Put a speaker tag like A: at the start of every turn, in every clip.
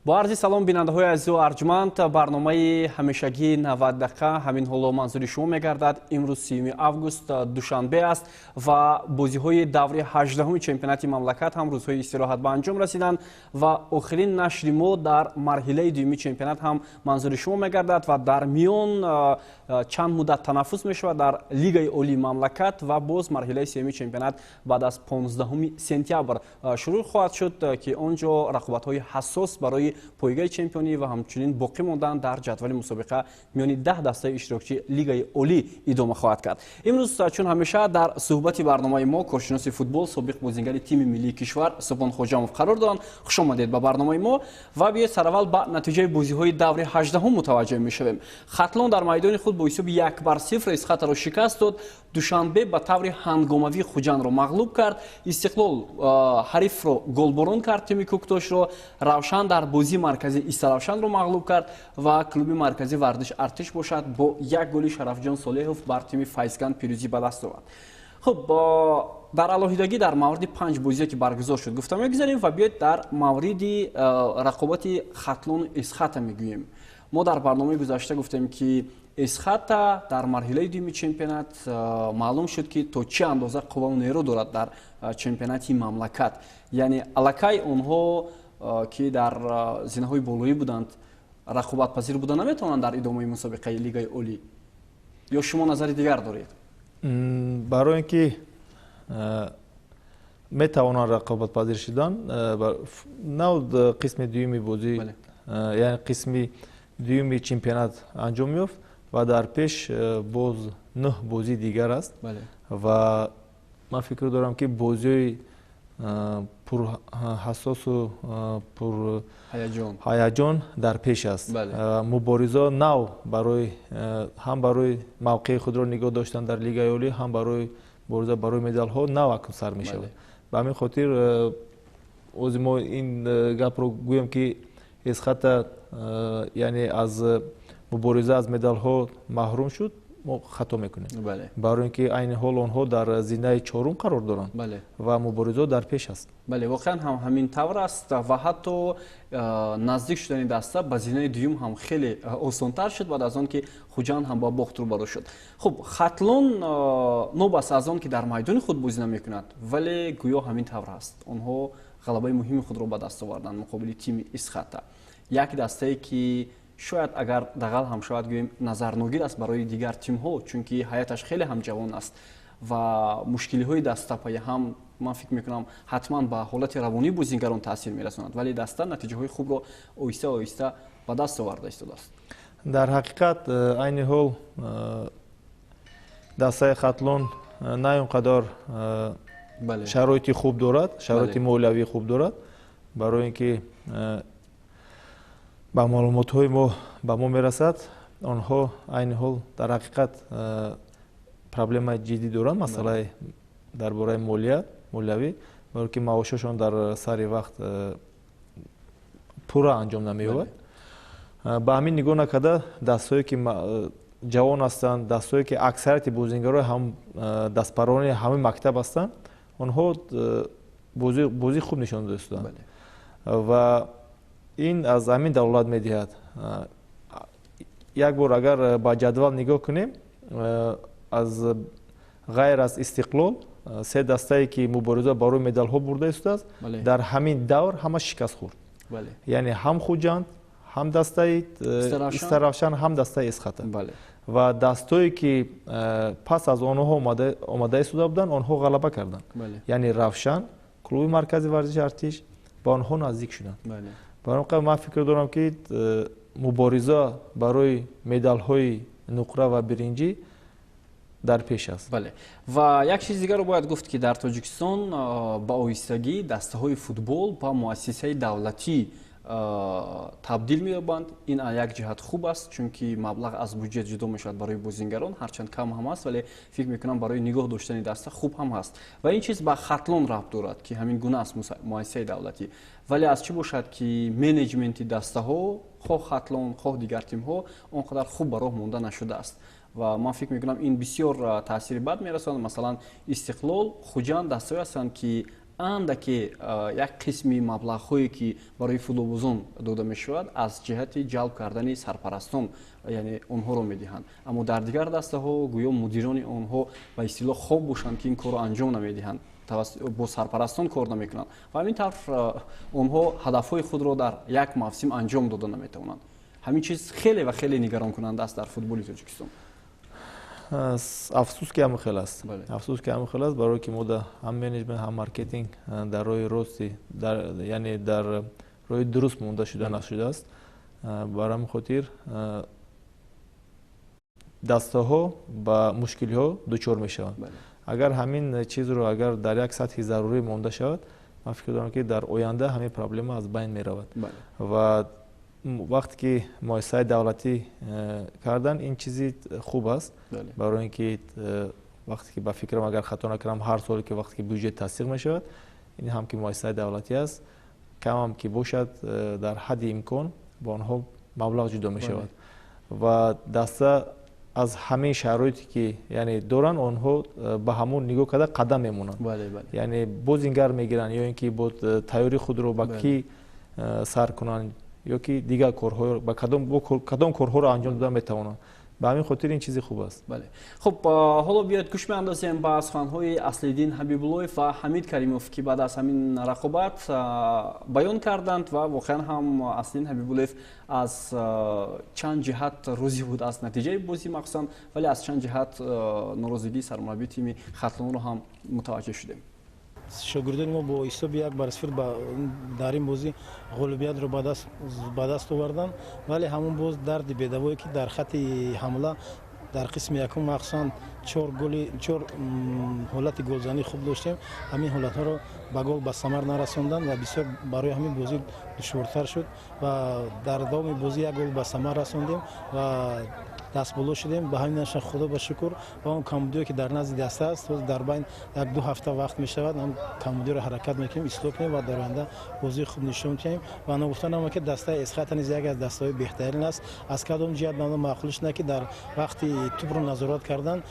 A: Бо арзи салом, бинандаҳои азизу арҷманд, барномаи ҳамешагии 90 дақиқа ҳамин ҳоло манзури шумо мегардад. Имрӯз 30 август, душанбе аст ва бозиҳои даври 18-уми чемпионати мамлакат ҳам рӯзҳои истироҳат ба анҷом расиданд ва охирин нашри мо дар марҳилаи дуюми чемпионат ҳам манзури шумо мегардад ва дар миён чанд муддат танаффус мешавад дар Лигаи олии мамлакат ва боз марҳилаи сеюми чемпионат баъд аз 15 сентябр шурӯъ хоҳад шуд, ки он ҷо рақобатҳои ҳассос барои пойгаи чемпионӣ ва ҳамчунин боқӣ мондан дар ҷадвали мусобиқа миёни 10 дастаи иштирокчии Лигаи олӣ идома хоҳад кард. Имрӯз, чун ҳамеша, дар суҳбати барномаи мо коршиноси футбол, собиқ бозингари тими миллии кишвар Субҳон Хоҷамов қарор доранд. Хуш омадед ба барномаи мо ва биёед, сараввал ба натиҷаи бозиҳои даври 18-ум мутаваҷҷеҳ мешавем. Хатлон дар майдони худ бо ҳисоби 1-0 Исхатаро шикаст дод. Душанбе ба таври ҳангомавӣ Хуҷандро мағлуб кард. Истиқлол ҳарифро голборон кард, тими Кӯктошро. Равшан дар бозии марказӣ Истаравшанро мағлуб кард ва клуби марказии варзиш Артиш бошад, бо як голи Шарафҷон Солеҳов бар тими Файзканд пирӯзӣ ба даст овард. Хуб, дар алоҳидагӣ дар мавриди панҷ бозие, ки баргузор шуд, гуфта мегузарем ва биёед, дар мавриди рақобати Хатлону Исхата мегӯем. Мо дар барномаи гузашта гуфтем, ки Исхата дар марҳилаи дуюми чемпионат маълум шуд, ки то чӣ андоза қуввау нерӯ дорад дар чемпионати мамлакат. Яъне аллакай онҳо, ки дар зинаҳои болоӣ буданд, рақобатпазир буда наметавонанд дар идомаи мусобиқаи Лигаи олӣ. Ё шумо назари дигар доред?
B: Барои ин ки метавонанд рақобатпазир шудан, нав қисми дуюми бозӣ, яъне қисми дуюми чемпионат анҷом ёфт ва дар пеш боз нӯҳ бозии дигар аст ва ман фикр дорам, ки бозиҳои пурҳассосу пурҳаяҷон дар пеш аст. Мубориза нав барои ҳам барои мавқеи худро нигоҳ доштан дар Лигаи олӣ, ҳам барои мубориза барои медалҳо нав акнун сар мешавад. Ба ҳамин хотир ози мо ин гапро гӯем, ки Эсхата, яъне аз мубориза аз медалҳо маҳрум шуд, мо хато мекунем, барои ин ки айни ҳол онҳо дар зинаи чорум қарор доранд ва муборизао дар пеш аст.
A: Бале, воқеан ҳам ҳамин тавр аст ва ҳатто наздик шудани даста ба зинаи дуюм ҳам хеле осонтар шуд, баъд аз он ки Хуҷанд ҳам ба бохт рӯбарӯ шуд. Хуб, Хатлон нобаста аз он ки дар майдони худ бозӣ намекунад, вале гӯё ҳамин тавр аст, онҳо ғалабаи муҳими худро ба даст оварданд муқобили тими Исхата, як дастае, ки шояд агар дағал ҳам шояд гӯем, назарногир аст барои дигар тимҳо, чунки ҳайаташ хеле ҳам ҷавон аст ва мушкилиҳои даста пайи ҳам, ман фикр мекунам, ҳатман ба ҳолати равонии бозингарон таъсир мерасонад, вале даста натиҷаҳои хубро оҳиста оҳиста ба даст оварда истодааст.
B: Дар ҳақиқат, айни ҳол дастаи Хатлон на он қадар шароити хуб дорад, шароити молиявии хуб дорад, барои ин ки ба маълумотҳои мо ба мо мерасад, онҳо айни ҳол дар ҳақиқат проблемаи ҷиддӣ доранд, масъалаи дар бораи молия, молиявӣ, барое ки маошашон дар сари вақт пурра анҷом намеёбад. Ба ҳамин нигоҳ накарда, дастҳое ки ҷавон ҳастанд, дастҳое ки аксарияти бозингарои ҳам дастпарварони ҳамин мактаб ҳастанд, онҳо бозии хуб нишон дода истоданд ва ин аз ҳамин далолат медиҳад. Як бор агар ба ҷадвал нигоҳ кунем, аз ғайр аз Истиқлол, се дастае, ки мубориза барои медалҳо бурда истодааст, дар ҳамин давр ҳама шикаст хӯрд, яъне ҳам Хуҷанд, ҳам дастаи Истаравшан, ҳам дастаи Эсхата. Ва дастое, ки пас аз онҳо омада истода буданд, онҳо ғалаба карданд, яъне Равшан, клуби маркази варзиши Артиш ба онҳо наздик шуданд. Барои он ман фикр дорам, ки мубориза барои медалҳои нуқра ва биринҷӣ дар пеш аст.
A: Бале, ва як чизи дигарро бояд гуфт, ки дар Тоҷикистон ба оҳистагӣ дастаҳои футбол ба муассисаи давлатӣ табдил меёбанд. Ин аз як ҷиҳат хуб аст, чунки маблағ аз буҷет ҷудо мешавад барои бозингарон, ҳарчанд кам ҳам аст, вале фикр мекунам, барои нигоҳ доштани даста хуб ҳам ҳаст ва ин чиз ба Хатлон рабт дорад, ки ҳамин гуна аст, муассисаи давлатӣ. Вале аз чӣ бошад, ки менеҷменти дастаҳо, хоҳ Хатлон, хоҳ дигар тимҳо, он қадар хуб ба роҳ монда нашудааст ва ман фикр мекунам, ин бисёр таъсири бад мерасонад. Масалан, Истиқлол, Хуҷанд дастаҳое ҳастанд, ки Андаке як қисми маблағҳое, ки барои футболбозон дода мешавад, аз ҷиҳати ҷалб кардани сарпарастон, яъне онҳоро медиҳанд, аммо дар дигар дастаҳо гӯё мудирони онҳо ба истилоҳ хоб бошанд, ки ин корро анҷом намедиҳанд, бо сарпарастон кор намекунанд ва ҳамин тавр онҳо ҳадафҳои худро дар як мавсим анҷом дода наметавонанд. Ҳамин чиз хеле ва хеле нигаронкунанда аст дар футболи Тоҷикистон.
B: Афсӯс, ки ҳамин хел аст, афсӯс, ки ҳамин хел аст, барое ки мо ҳам менеҷмент, ҳам маркетинг дар роҳи рости, яъне дар роҳи дуруст монда шуда нашудааст. Бар ҳамин хотир дастаҳо ба мушкилиҳо дучор мешаванд. Агар ҳамин чизро агар дар як сатҳи зарурӣ монда шавад, ман фикр дорам, ки дар оянда ҳамин проблема аз байн меравад. Ва вақте ки муассисаи давлатӣ кардан, ин чизи хуб аст, барои ин ки вақте ки, ба фикрам, агар хато накунам, ҳар соле ки вақте ки бюҷет тасдиқ мешавад, ин ҳам ки муассисаи давлатӣ аст, камам ки бошад, дар ҳадди имкон ба онҳо маблағ ҷудо мешавад ва даста аз ҳамин шароите ки, яъне, доранд, онҳо ба ҳамон нигоҳ карда қадам мемонанд, яъне бозингар мегиранд ё ин ки бо тайёрии худро ба кӣ сар кунанд ё ки дигар корҳо, ба кадом корҳоро анҷом дода метавонанд. Ба ҳамин хотир ин чизи хуб аст.
A: Бале, хуб, ҳоло биёед гӯш меандозем ба суханҳои Аслиддин Ҳабибуллоев ва Ҳамид Каримов, ки баъд аз ҳамин рақобат баён карданд. Ва воқеан ҳам Аслиддин Ҳабибуллоев аз чанд ҷиҳат розӣ буд аз натиҷаи бозӣ махсусан, вале аз чанд ҷиҳат норозигии сармураббии тими Хатлонро ҳам мутаваҷҷеҳ шудем.
C: Шогирдони мо бо ҳисоби 1-0 дар ин бозӣ ғолибиятро ба даст оварданд, вале ҳамон боз дарди бедавое, ки дар хатти ҳамла дар қисми якум махсусан чор голи, чор ҳолати голзании хуб доштем, ҳамин ҳолатҳоро ба гол ба самар нарасонданд ва бисёр барои ҳамин бозӣ душвортар шуд. Ва дар давоми бозӣ як гол ба самар расондем ва дастболо шудем. Ба ҳамин наша, Худо ба шукр, ва он камбудиё, ки дар назди даста аст, дар байн як ду ҳафта вақт мешавад, ҳам камбудиро ҳаракат мекунем, ислоҳ кунем ва дар оянда бозии хуб нишон диҳем. Ва ногуфта намонад, ки дастаи Эсхата низ яке аз дастаҳои беҳтарин аст. Аз кадом ҷиҳат маъқулиш на, ки дар вақти тӯбро назорат кардан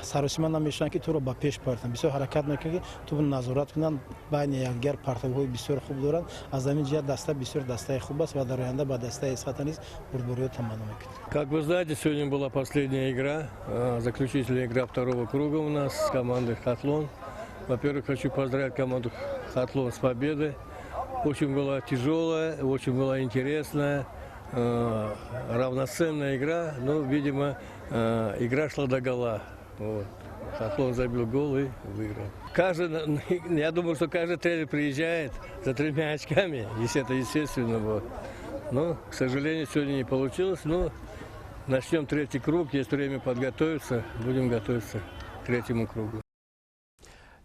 C: саросима намешаванд, ки тӯбро ба пеш партанд, бисёр ҳаракат мекунанд, ки тӯбро назорат кунанд, байни якдигар партовҳои бисёр хуб доранд. Аз ҳамин ҷиҳат даста бисёр дастаи хуб аст ва дар оянда ба дастаи Эсхата низ бурдбориё таманно мекунем.
D: Как вы знаете, сегодня была последняя игра, заключительная игра второго круга у нас с командой «Хатлон». Во-первых, хочу поздравить команду «Хатлон» с победой. Очень была тяжелая, очень была интересная, равноценная игра, но, видимо, игра шла до гола. Вот. «Хатлон» забил гол и выиграл. Каждый, я думаю, что каждый тренер приезжает за тремя очками, если это естественно было. Но, к сожалению, сегодня не получилось. Но начнем третий круг, есть время подготовиться, будем готовиться к третьему кругу.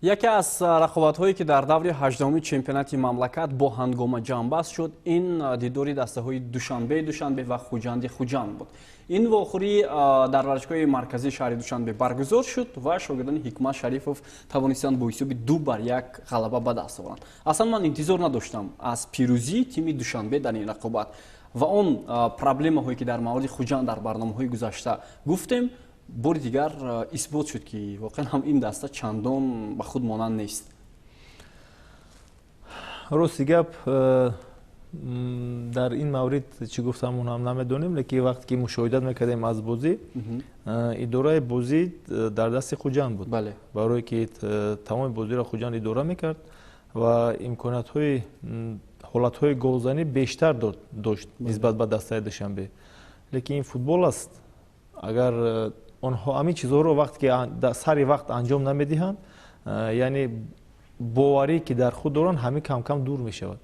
A: Яке аз рақобатҳое, ки дар даври 18-уми чемпионати мамлакат бо ҳангома ҷамъбаст шуд, ин дидори дастаҳои Душанбеи Душанбе ва Хуҷанди Хуҷанд буд. Ин вохӯрӣ дар варзишгоҳи марказии шаҳри Душанбе баргузор шуд ва шогирдони Ҳикмат Шарифов тавонистанд бо ҳисоби 2-1 ғалаба ба даст оваранд. Аслан ман интизор надоштам аз пирӯзии тими Душанбе дар ин рақобат ва он проблемаҳое, ки дар мавриди Хуҷанд дар барномаҳои гузашта гуфтем, бори дигар исбот шуд, ки воқеан ҳам ин даста чандон ба худ монанд нест.
B: Рости гап, дар ин маврид чӣ гуфтам, ҳам намедонем, лекин вақте ки мушоҳидат мекардем аз бозӣ, идораи бозӣ дар дасти Хуҷанд буд, барое ки тамоми бозиро Хуҷанд идора мекард ва имкониятҳои ҳолатҳои голзанӣ бештар дошт нисбат ба дастаи Душанбе. Лекин ин футбол аст, агар онҳо ҳамин чизҳоро вақте ки сари вақт анҷом намедиҳанд, яъне боварӣ, ки дар худ доранд, ҳамин камкам дур мешавад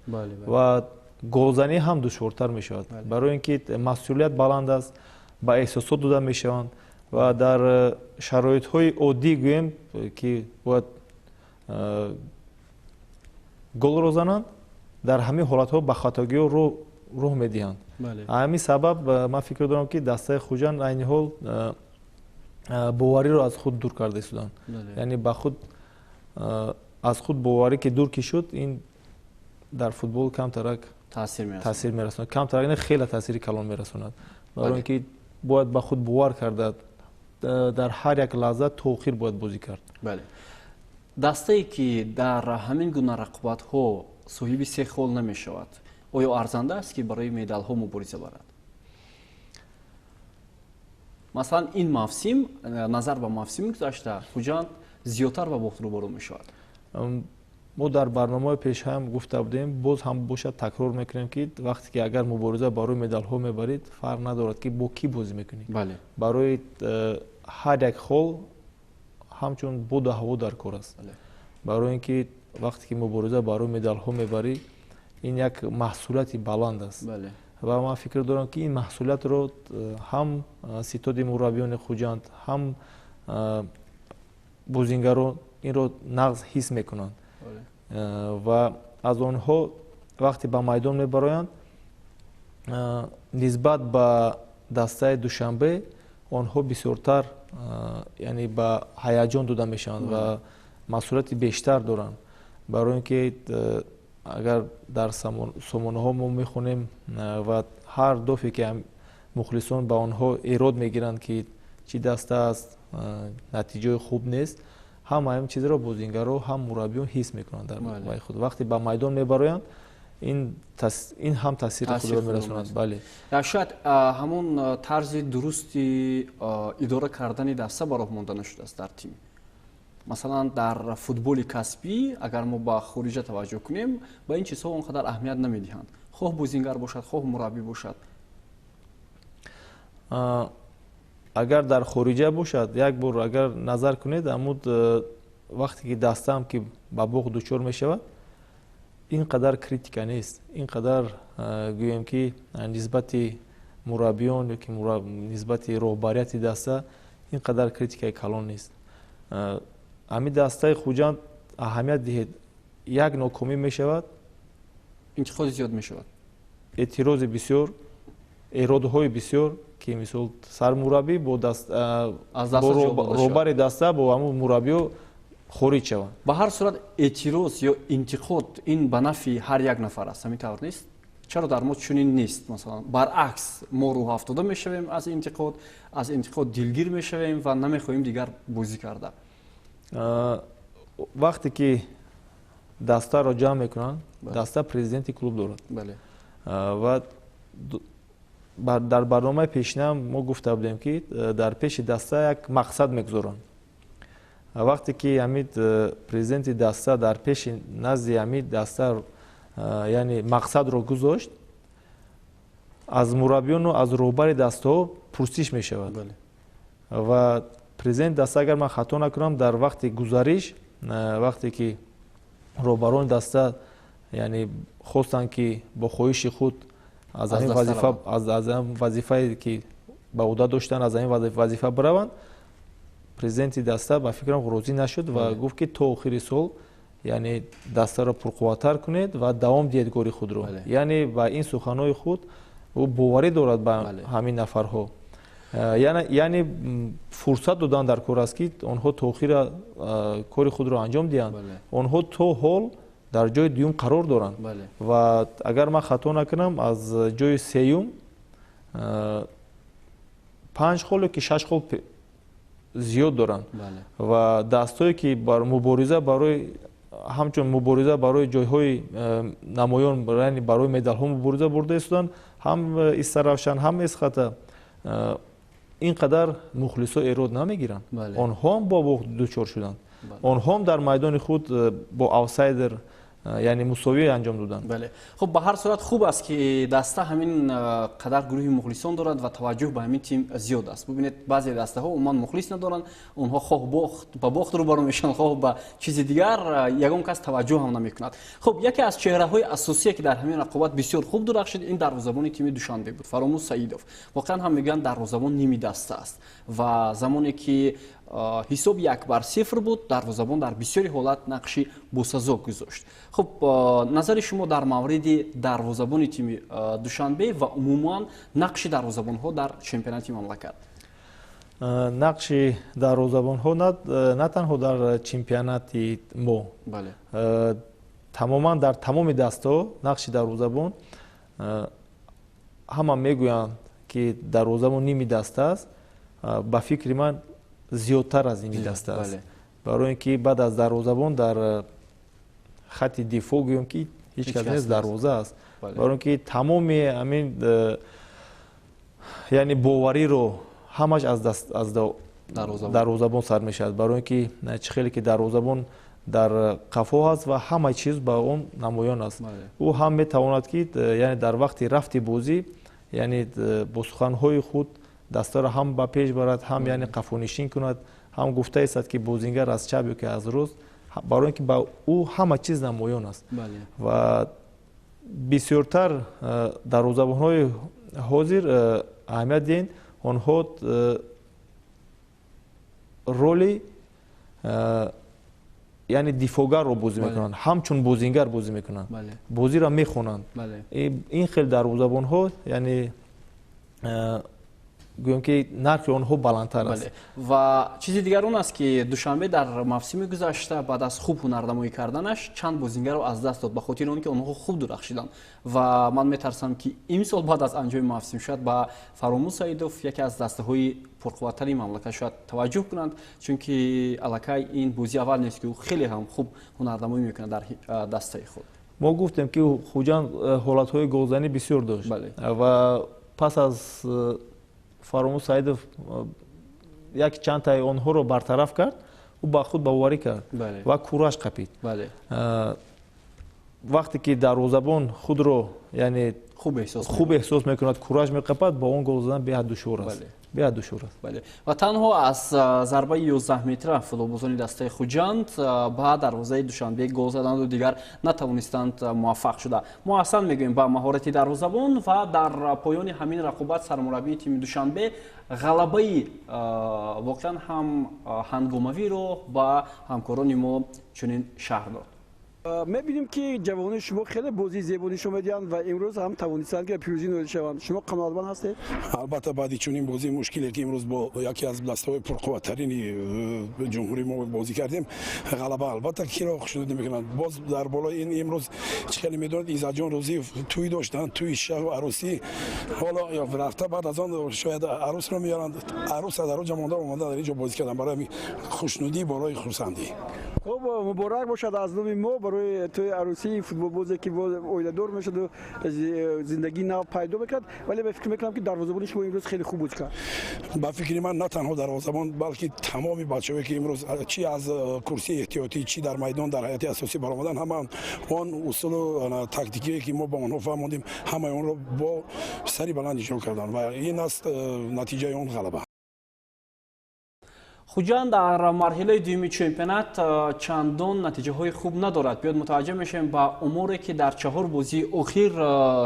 B: ва голзанӣ ҳам душвортар мешавад, барои ин ки масъулият баланд аст, ба эҳсосот дода мешаванд ва дар шароитҳои оддӣ, гӯем, ки бояд голро зананд, дар ҳамин ҳолатҳо ба хатогиҳо роҳ медиҳанд. Ҳамин сабаб ман фикр дорам, ки дастаи Хуҷанд айни ҳол бовариро аз худ дур карда истоданд, яъне ба худ аз худ боварӣ ки дур ки шуд, ин дар футбол камтарак таъсир мерасонад, камтарак не, хеле таъсири калон мерасонад, барои ин ки бояд ба худ бовар карда, дар ҳар як лаҳза то охир бояд бозӣ кард.
A: Бале. Дастае, ки дар ҳамин гуна рақобатҳо соҳиби се хол намешавад, оё арзанда аст, ки барои медалҳо мубориза барад? Масалан, ин мавсим назар ба мавсими гузашта Хуҷанд зиёдтар ба бохт рӯбарӯ мешавад.
B: Мо дар барномаи пешҳам гуфта будем, боз ҳам бошад, такрор мекунем, ки вақте ки агар мубориза барои медалҳо мебарид, фарқ надорад, ки бо кӣ бозӣ мекунӣ. Барои ҳар як хол ҳамчун боду ҳаво дар кор аст, барои ин ки вақте ки мубориза барои медалҳо мебарӣ, ин як маҳсулияти баланд аст. Ва ман фикр дорам, ки ин маҳсулиятро ҳам ситоди мураббиёни Хуҷанд, ҳам бозингарон инро нағз ҳис мекунанд ва аз онҳо вақте ба майдон мебароянд, нисбат ба дастаи Душанбе онҳо бисёртар, яъне ба ҳаяҷон дода мешаванд ва масъулияти бештар доранд, барои ин ки агар дар сомонаҳо мо мехонем ва ҳар дафъе ки мухлисон ба онҳо эрод мегиранд, ки чӣ даста аст, натиҷаи хуб нест, ҳама ин чизро бозингаро, ҳам мураббиён ҳис мекунанд дар вай худ. Вақте ба майдон мебароянд, ин ҳам таъсири худро мерасонад, бале.
A: Шояд ҳамон тарзи дурусти идора кардани даста ба роҳ монда нашудааст дар тим. Масалан, дар футболи касбӣ, агар мо ба хориҷа таваҷҷӯҳ кунем, ба ин чизҳо он қадар аҳамият намедиҳанд, хоҳ бозингар бошад, хоҳ мураббӣ бошад.
B: Агар дар хориҷа бошад, як бор агар назар кунед, амуд вақте ки дастаам ки ба бохт дучор мешавад, ин қадар критика нест, ин қадар, гӯем ки, нисбати мураббиён ёки нисбати роҳбарияти даста ин қадар критикаи калон нест. Ҳамин дастаи Хуҷанд, аҳамият диҳед, як нокомӣ мешавад,
A: интиқоди зиёд мешавад,
B: эътирози бисёр, эродҳои бисёр, ки мисол сармураббӣ бо роҳбари даста, бо ҳамун мураббиё хориҷ шаванд.
A: Ба ҳар сурат, эътироз ё интиқод ин ба нафъи ҳар як нафар аст, ҳамин тавр нест? Чаро дар мо чунин нест? Масалан, баръакс, мо рӯҳафтода мешавем аз интиқод, аз интиқод дилгир мешавем ва намехоҳем дигар бозӣ карда.
B: Вақте ки дастаро ҷамъ мекунанд, даста президенти клуб дорад. Ва дар барномаи пешинаам мо гуфта будем, ки дар пеши даста як мақсад мегузоранд. Вақте ки ҳамид президенти даста дар пеши назди ҳамид даста, яъне мақсадро гузошт, аз мураббиёну аз роҳбари дастаҳо пурсиш мешавад. Ва президенти даста, агар ман хато накунам, дар вақти гузариш, вақте ки роҳбарони даста, яъне хостанд, ки бо хоҳиши худ аз ҳамин вазифа, аз ҳамин вазифае ки ба ӯҳда доштанд, аз ҳамин вазифа бираванд, президенти даста, ба фикрам, розӣ нашуд ва гуфт, ки то охири сол, яъне дастаро пурқувваттар кунед ва давом диҳед кори худро. Яъне ба ин суханҳои худ ӯ боварӣ дорад ба ҳамин нафарҳо, яъне фурсат додан дар кор аст, ки онҳо то охира кори худро анҷом диҳанд. Онҳо то ҳол дар ҷои дуюм қарор доранд ва агар ман хато накунам, аз ҷои сеюм панҷ хол ё ки шаш хол зиёд доранд. Ва дастое ки мубориза барои, ҳамчун мубориза барои ҷойҳои намоён, яъне барои медалҳо мубориза бурда истоданд, ҳам Истаравшан, ҳам Эсхата, ин қадар мухлисо эрод намегиранд. Онҳоам бо бохт дучор шуданд, онҳоам дар майдони худ бо аутсайдер, яъне мусовӣ анҷом доданд.
A: Бале, хуб, ба ҳар сурат хуб аст, ки даста ҳамин қадар гурӯҳи мухлисон дорад ва таваҷҷӯҳ ба ҳамин тим зиёд аст. Бубинед, баъзе дастаҳо умуман мухлис надоранд, онҳо хоҳ ба бохт рӯбарӯ мешаванд, хоҳ ба чизи дигар, ягон кас таваҷҷӯҳ ҳам намекунад. Хуб, яке аз чеҳраҳои асосие, ки дар ҳамин рақобат бисёр хуб дурахшид, ин дарвозабони тими Душанбе буд, Фаромӯз Саидов. Воқеан ҳам мегӯянд, дарвозабон ними даста аст ва замоне ки ҳисоб 1-0 буд, дарвозабон дар бисёри ҳолат нақши босазо гузошт. Хуб, назари шумо дар мавриди дарвозабони тими Душанбе ва умуман нақши дарвозабонҳо дар чемпионати мамлакат?
B: Нақши дарвозабонҳо на танҳо дар чемпионати мо, тамоман дар тамоми дастаҳо нақши дарвозабон, ҳама мегӯянд, ки дарвозабон ними даста аст, ба фикри ман, зиёдтар аз ними даста аст. Барои ин ки баъд аз дарвозабон дар хати дифоъ гӯем ки ҳеҷ кас нест, дарвоза аст. Барои ин ки тамоми ҳамин яъне бовариро ҳамаш аз даст аз дарвозабон сар мешавад. Барои ин ки чӣ хеле ки дарвозабон дар қафо аст ва ҳама чиз ба он намоён аст. Ӯ ҳам метавонад ки яъне дар вақти рафти бозӣ яъне бо суханҳои худ дастаро ҳам ба пеш барад, ҳам яъне қафонишин кунад, ҳам гуфта истад ки бозингар аз чап ё ки аз рост, барои ин ки ба ӯ ҳама чиз намоён аст. Ва бисёртар дарвозабонҳои ҳозир аҳамият диҳед, онҳо роли яъне дифоъгарро бозӣ мекунанд, ҳамчун бозингар бозӣ мекунанд, бозиро мехонанд. Ин хел дарвозабонҳо яъне гӯем ки нархи онҳо баландтар аст.
A: Ва чизи дигар он аст ки Душанбе дар мавсими гузашта баъд аз хуб ҳунарнамоӣ карданаш чанд бозингарро аз даст дод ба хотири он ки онҳо хуб дурахшиданд. Ва ман метарсам ки имсол баъд аз анҷоми мавсим шояд ба Фаромӯз Саидов яке аз дастаҳои пурқувваттари мамлакат шояд таваҷҷӯҳ кунанд, чунки аллакай ин бозии аввал нест ки ӯ хеле ҳам хуб ҳунарнамоӣ мекунад дар дастаи худ.
B: Мо гуфтем ки Хуҷанд ҳолатҳои голзанӣ бисёр дошт ва пас аз Фаромӯз Саидов як чандтаи онҳоро бартараф кард, ӯ ба худ боварӣ кард ва кураж қапид. Вақте ки дарвозабон худро яъне хуб эҳсос мекунад, кураж меқапад, ба он гол задан беҳад душвор аст. Беҳад душвор аст.
A: Ва танҳо аз зарбаи 11 метра футболбозони дастаи Хуҷанд ба дарвозаи Душанбе гол заданду дигар натавонистанд муваффақ шуда. Мо аслан мегӯем ба маҳорати дарвозабон ва дар поёни ҳамин рақобат сармураббии тими Душанбе ғалабаи воқеан ҳам ҳангомавиро ба ҳамкорони мо чунин шарҳ дод.
E: Мебинем ки ҷавонони шумо хеле бозии зебо нишон медиҳанд ва имрӯз ҳам тавонистанд ки пирӯзӣ ноил шаванд. Шумо қаноатманд ҳастед?
F: Албатта, баъди чунин бозии мушкиле ки имрӯз бо яке аз дастаҳои пурқувваттарини ҷумҳурии мо бозӣ кардем, ғалаба албатта киро хушнуд намекунанд. Боз дар болои ин имрӯз чӣ хеле медонед, Иззатҷон Рӯзиев тӯй доштанд, тӯи шаҳру арӯсӣ. Ҳоло рафта баъд аз он шояд арӯсро меоранд, арӯса дар он ҷо монда омада дар ин ҷо бозӣ карданд. Барои хушнудӣ, барои хурсандӣ.
E: Хуб, муборак бошад аз номи мо барои тӯи арӯсии футболбозе ки оиладор мешуд ва зиндагии нав пайдо мекард. Вале ба фикр мекунам ки дарвозабони шумо имрӯз хеле хуб буд кард.
F: Ба фикри ман на танҳо дарвозабон, балки тамоми бачаҳое ки имрӯз чи аз курсии эҳтиётӣ, чи дар майдон дар ҳайати асосӣ баромаданд, ҳама он усулу тактикие ки мо ба онҳо фаҳмондем, ҳамаи онро бо сари баланд иҷро карданд ва ин аст натиҷаи он ғалаба.
A: Хуҷанд дар марҳилаи дуюми чемпионат чандон натиҷаҳои хуб надорад. Биёд мутаваҷҷеҳ мешавем ба умуре ки дар чаҳор бозии охир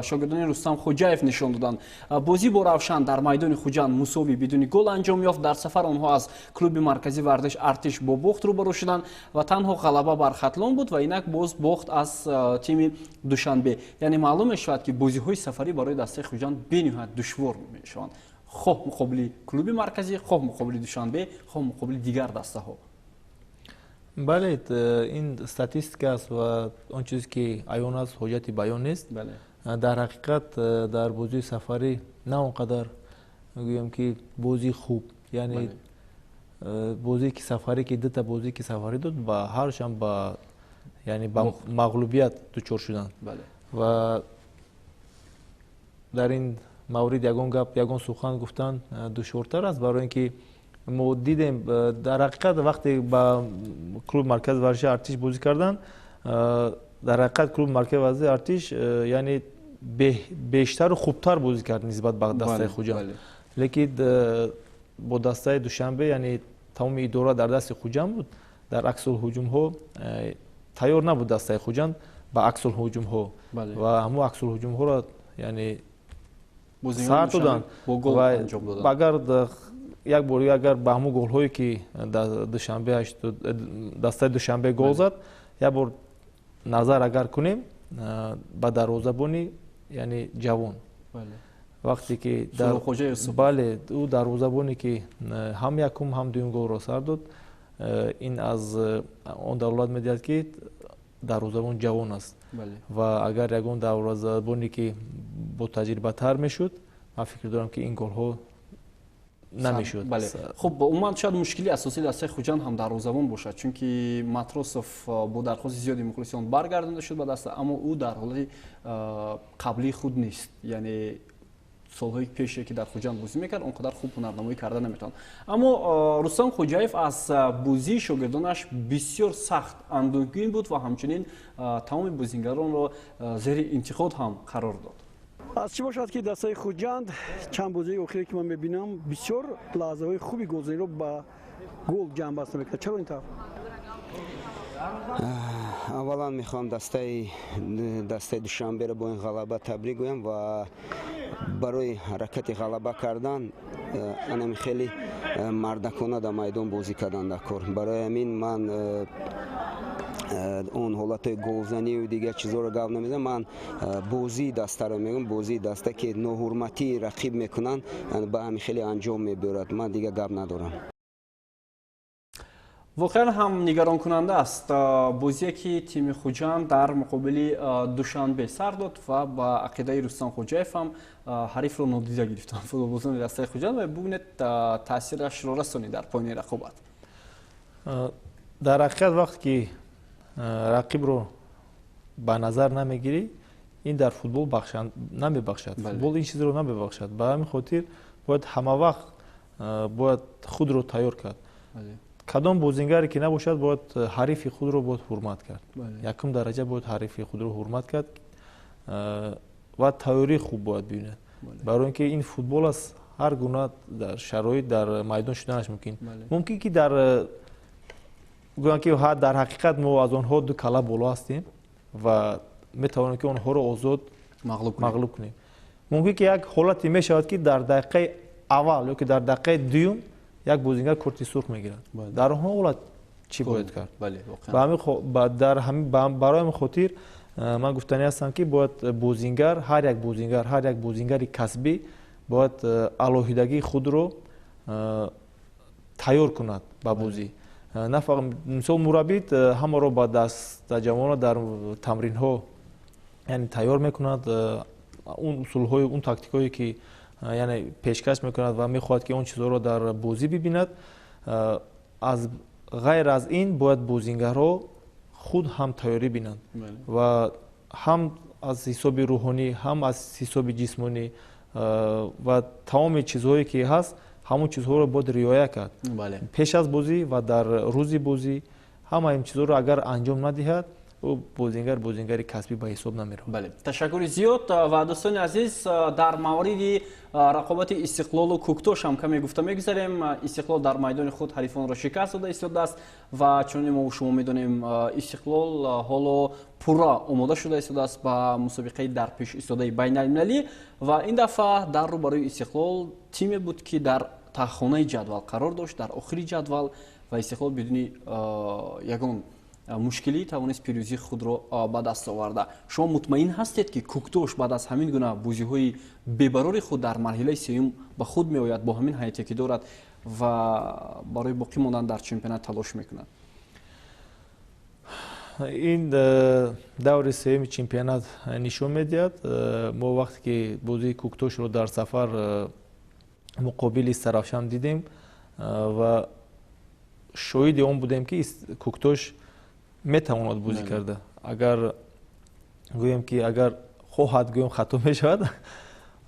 A: шогирдони Рустам Хоҷаев нишон доданд. Бозӣ бо Равшан дар майдони Хуҷанд мусовӣ бидуни гол анҷом ёфт. Дар сафар онҳо аз клуби марказии варзиш Артиш бо бохт рӯбарӯ шуданд ва танҳо ғалаба бар Хатлон буд ва инак боз бохт аз тими Душанбе. Яъне маълум мешавад ки бозиҳои сафарӣ барои дастаи Хуҷанд бениҳоят душвор мешаванд. Хоҳ муқобили клуби марказӣ, хоҳ муқобили Душанбе, хоҳ муқобили дигар дастаҳо.
B: Бале, ин статистика аст ва он чизе ки аён аст ҳоҷати баён нест. Дар ҳақиқат дар бозии сафарӣ на он қадар гӯем ки бозии хуб, яъне бозие ки сафарӣ ки дута бозие ки сафарӣ дод, ба ҳаршам ба яъне ба мағлубият дучор шуданд. Ва дар ин маврид ягон гап, ягон сухан гуфтан душвортар аст, барои ин ки мо дидем дар ҳақиқат вақте ба клуби маркази варзиши Артиш бозӣ карданд, дар ҳақиқат клуби маркази варзиши Артиш яъне бештару хубтар бозӣ кард нисбат ба дастаи Хуҷанд. Лекин бо дастаи Душанбе яъне тамоми идора дар дасти Хуҷанд буд, дар аксулҳуҷумҳо тайёр набуд дастаи Хуҷанд ба аксулҳуҷумҳо ва ҳамон аксулҳуҷумҳоро яъне сар доданд. Агар як бор агар ба ҳамон голҳое ки дастаи Душанбе гол зад, як бор назар агар кунем ба дарвозабони яъне ҷавон, вақте ки бале, ӯ дарвозабоне ки ҳам якум ҳам дуюм голро сар дод, ин аз он далолат медиҳад ки дарвозабон ҷавон аст ва агар ягон дарвозабоне ки бо таҷрибатар мешуд, ман фикр дорам ки ин голҳо Намешуд.
A: Хуб, умуман шояд мушкили асосии дастаи Хуҷанд ҳам дарвозабон бошад, чунки Матросов бо дархости зиёди мухлисон баргардонда шуд ба даста, аммо ӯ дар ҳолати қаблии худ нест, яъне солҳои пеше ки дар Хуҷанд бозӣ мекард, он қадар хуб ҳунарнамоӣ карда наметавонад. Аммо Рустам Хоҷаев аз бозии шогирдонаш бисёр сахт андӯҳгин буд ва ҳамчунин тамоми бозингаронро зери интиқод ҳам қарор дод.
E: Аз чӣ бошад, ки дастаи Хуҷанд чанд бозии охире, ки ман мебинам, бисёр лаҳзаҳои хуби голзаниро ба гол ҷамъ баста мекунад. Чаро ин тавр?
G: Аввалан мехоҳам дастаи Душанберо бо ин ғалаба табрик гӯям ва барои ҳаракати ғалаба кардан анами хеле мардакона дар майдон бозӣ кардан дар кор. Барои ҳамин ман он ҳолатҳои голзанию дигар чизҳоро гап намезанам. Ман бозии дастаро мегӯям, бозии даста, ки ноҳурматии рақиб мекунанд, ба ҳамин хеле анҷом мебиёрад. Ман дигар гап надорам.
A: Воқеан ҳам нигаронкунанда аст бозие, ки тими Хуҷанд дар муқобили Душанбе сар дод, ва ба ақидаи Рустам Хоҷаев ҳам ҳарифро нодида гирифтанд футболбозони дастаи Хуҷанд ва бубинед, таъсирашро расонид дар поёни рақобат.
B: Дар ҳақиқат, вақте ки рақибро ба назар намегирӣ, ин дар футбол намебахшад, футбол ин чизро намебахшад. Ба ҳамин хотир бояд ҳама вақт бояд худро тайёр кард. Кадом бозингаре ки набошад, бояд ҳарифи худро бояд ҳурмат кард. Якум дараҷа бояд ҳарифи худро ҳурмат кард ва тайёрии хуб бояд бибинад, барои ин ки ин футбол аст, ҳар гуна дар шароит дар майдон шуданаш мумкин. Мумкин ки дар гӯянд, ки дар ҳақиқат мо аз онҳо ду кала боло ҳастем ва метавонем, ки онҳоро озод мағлуб кунем. Мумкин ки як ҳолате мешавад, ки дар дақиқаи аввал ё ки дар дақиқаи дуюм як бозингар корти сурх мегирад. Дар он ҳолат чӣ бояд кард? Барои ҳамин хотир ман гуфтанӣ ҳастам, ки бояд бозингар, ҳар як бозингар, ҳар як бозингари касбӣ бояд алоҳидагии худро тайёр кунад ба бозӣ. Мисол, мураббӣ ҳамаро ба дастаҷамъона дар тамринҳо, яъне, тайёр мекунад, он усулҳои, он тактикҳое ки, яъне, пешкаш мекунад ва мехоҳад, ки он чизҳоро дар бозӣ бибинад. Аз ғайр аз ин бояд бозингарҳо худ ҳам тайёрӣ бинанд ва ҳам аз ҳисоби рӯҳонӣ, ҳам аз ҳисоби ҷисмонӣ ва тамоми чизҳое ки ҳаст, ҳамон чизҳоро бояд риоя кард пеш аз бозӣ ва дар рӯзи бозӣ. Ҳама ин чизҳоро агар анҷом надиҳад, ӯ бозингар бозингари касбӣ ба ҳисоб намеравад.
A: Бале, ташаккури зиёд. Ва дӯстони азиз, дар мавриди рақобати Истиқлолу Кӯктош ҳам каме гуфта мегузарем. Истиқлол дар майдони худ ҳарифонро шикаст дода истодааст ва чуноне мо шумо медонем, Истиқлол ҳоло пурра омода шуда истодааст ба мусобиқаи дар пеш истодаи байналмилалӣ. Ва ин дафъа дар рӯбарӯи Истиқлол тиме буд, ки дар таҳхонаи ҷадвал қарор дошт, дар охири ҷадвал, ва Истиқлол бидуни ягон мушкилӣ тавонист пирӯзии худро ба даст оварда. Шумо мутмаин ҳастед, ки Кӯктош баъд аз ҳамин гуна бозиҳои бебарори худ дар марҳилаи сеюм ба худ меояд бо ҳамин ҳайате, ки дорад, ва барои боқӣ мондан дар чемпионат талош мекунад?
B: Ин даври сеюми чемпионат нишон медиҳад. Мо вақте ки бозии Кӯктошро дар сафар муқобили Истаравшан дидем ва шоҳиди он будем, ки Кӯктош метавонад бозӣ карда. Агар гӯем, ки агар хоҳад, гӯем, хато мешавад.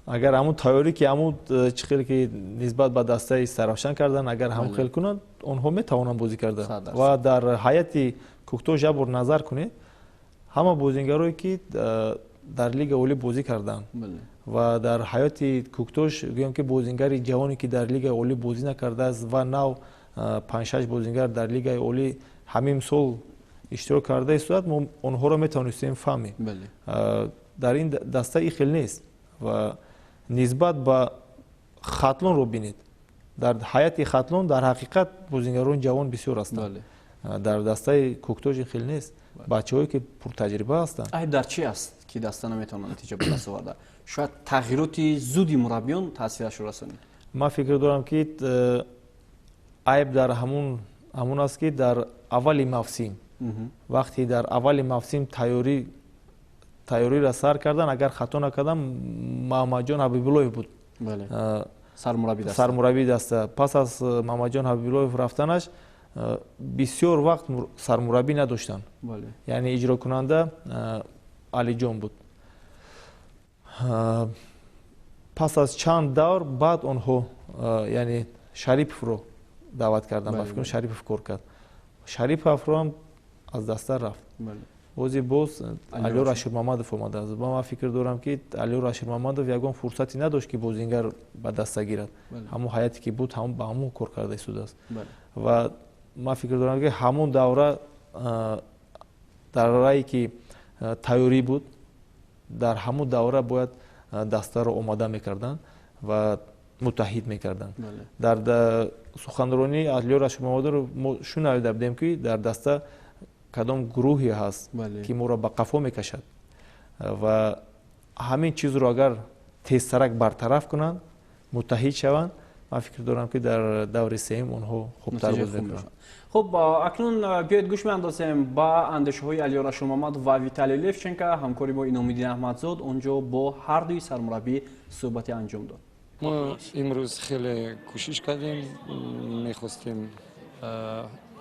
B: Агар ҳамун тайёрӣ, ки ҳамун чӣ хеле ки нисбат ба дастаи Истаравшан кардан, агар ҳамун хел кунанд, онҳо метавонанд бозӣ карда. Ва дар ҳайати Кӯктош як бор назар кунед, ҳама бозингарое, ки дар лига олӣ бозӣ карданд, ва дар ҳаёти Кӯктош, гӯем, ки бозингари ҷавоне, ки дар лигаи олӣ бозӣ накардааст ва нав панҷ-шаш бозингар дар лигаи олӣ ҳамин сол иштирок карда истодад, мо онҳоро метавонистем фаҳмем. Дар ин даста ин хел нест. Ва нисбат ба Хатлонро бинед, дар ҳайати Хатлон дар ҳақиқат бозингарони ҷавон бисёр ҳастанд. Дар дастаи Кӯктош ин хел нест, бачаҳое, ки пуртаҷриба ҳастанд.
A: Айб дар чи аст, ки даста наметавонад натиҷа ба даст оварда? Шояд тағйироти зуди мураббиён таъсирашро расонид?
B: Ман фикр дорам, ки айб дар ҳамун аст, ки дар аввали мавсим, вақте дар аввали мавсим тайёриро сар кардан, агар хато накардам, Маҳаммадҷон Ҳабибуллоев буд. Сармураббии даста. Пас аз Мамаҷон Ҳабибуллоев рафтанаш бисёр вақт сармураббӣ надоштанд, яъне иҷрокунанда Алиҷон буд. Пас аз чанд давр баъд онҳо, яъне, Шариповро даъват карданд. Ба фикрам, Шарипов кор кард, Шариповро ҳам аз даста рафт. Бози боз Алиёр Ашурмамадов омадааст. Ба ман фикр дорам, ки Алиёр Ашурмамадов ягон фурсате надошт, ки бозингар ба даста гирад. Ҳамон ҳайате ки буд, ба ҳамон кор карда истодааст. Ва ман фикр дорам, ки ҳамон давра, даврае ки тайёрӣ буд, дар ҳамон давра бояд дастаро омода мекарданд ва муттаҳид мекарданд. Дар суханронии Алиёр Ашурмамадовро мо шунавида будем, ки дар даста кадом гурӯҳе ҳаст, ки моро ба қафо мекашад, ва ҳамин чизро агар тезтарак бартараф кунанд, муттаҳид шаванд, ман фикр дорам, ки дар даври сеюм онҳо хубтар боз мекунанд.
A: Хуб, акнун биёед, гӯш меандозем ба андешаҳои Алиёр Ашурмамадов ва Виталий Левченко. Ҳамкори мо Иномиддин Аҳмадзод онҷо бо ҳардуи сармураббӣ суҳбате анҷом дод.
H: Мо имрӯз хеле кӯшиш кардем, мехостем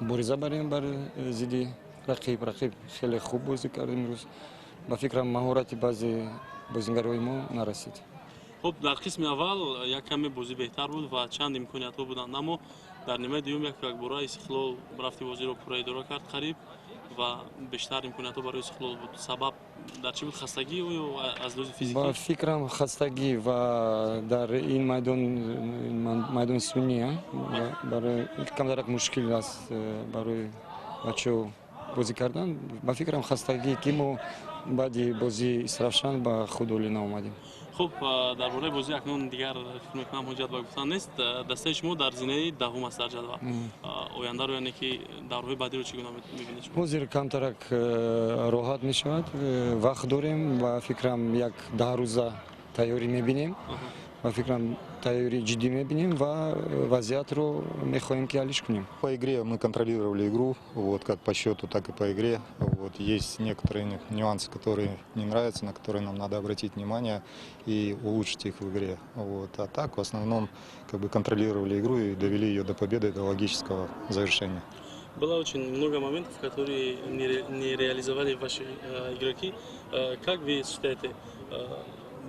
H: мубориза барем бар зидди рақиб. Рақиб хеле хуб бозӣ кард имрӯз. Ба фикрам, маҳорати баъзе бозингарои мо нарасид.
I: Хуб, дар қисми аввал як каме бозӣ беҳтар буд ва чанд имкониятҳо буданд, аммо дар нимаи дуюм як якбора Истиқлол рафти бозиро пурра идора кард қариб ва бештар имкониятҳо барои Истиқлол буд. Сабаб дар чӣ буд? Хастагӣ ё аз лиҳози физикӣ?
H: Ба фикрам, хастагӣ ва дар ин майдон, майдони сунъӣ, барои камтарак мушкил аст барои бачаҳо бозӣ кардан. Ба фикрам, хастагӣ, ки мо баъди бозии Истаравшан ба худ ҳолӣ наомадем.
I: Хуб, дар бораи бозӣ акнун дигар фикр мекунам, ҳуҷҷат ба гуфтан нест. Дастаи шумо дар зинаи 10-ум аст дар ҷадвал. Ояндаро, яъне ки даврҳои баъдиро, чӣ гуна мебинед шумо?
H: Ҳозир камтарак роҳат мешавад, вақт дорем. Ба фикрам, як 10 рӯза тайёрӣ мебинем. Ба фикрам, тайёрии ҷиддӣ мебинем ва вазъиятро мехоҳем, ки ҳаллиш кунем.
J: По игре мы контролировали игру, вот, как по счету, так и по игре. Вот, есть некоторые нюансы, которые не нравятся, на которые нам надо обратить внимание и улучшить их в игре. Вот. А так, в основном, как бы контролировали игру и довели ее до победы, до логического завершения.
I: Было очень много моментов, которые не реализовали ваши игроки. Как вы считаете,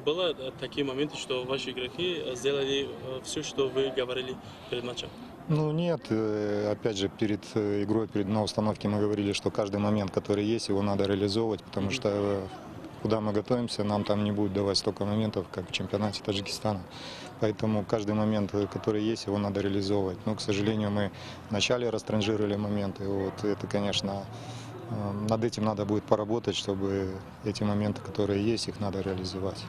I: было такие моменты, что ваши игроки сделали все, что вы говорили перед матчем?
J: Ну нет, опять же, перед игрой, на установке мы говорили, что каждый момент, который есть, его надо реализовывать, потому что куда мы готовимся, нам там не будет давать столько моментов, как в чемпионате Таджикистана. Поэтому каждый момент, который есть, его надо реализовывать. Но, к сожалению, мы вначале растранжирили моменты. Вот это, конечно, над этим надо будет поработать, чтобы эти моменты, которые есть, их надо реализовать.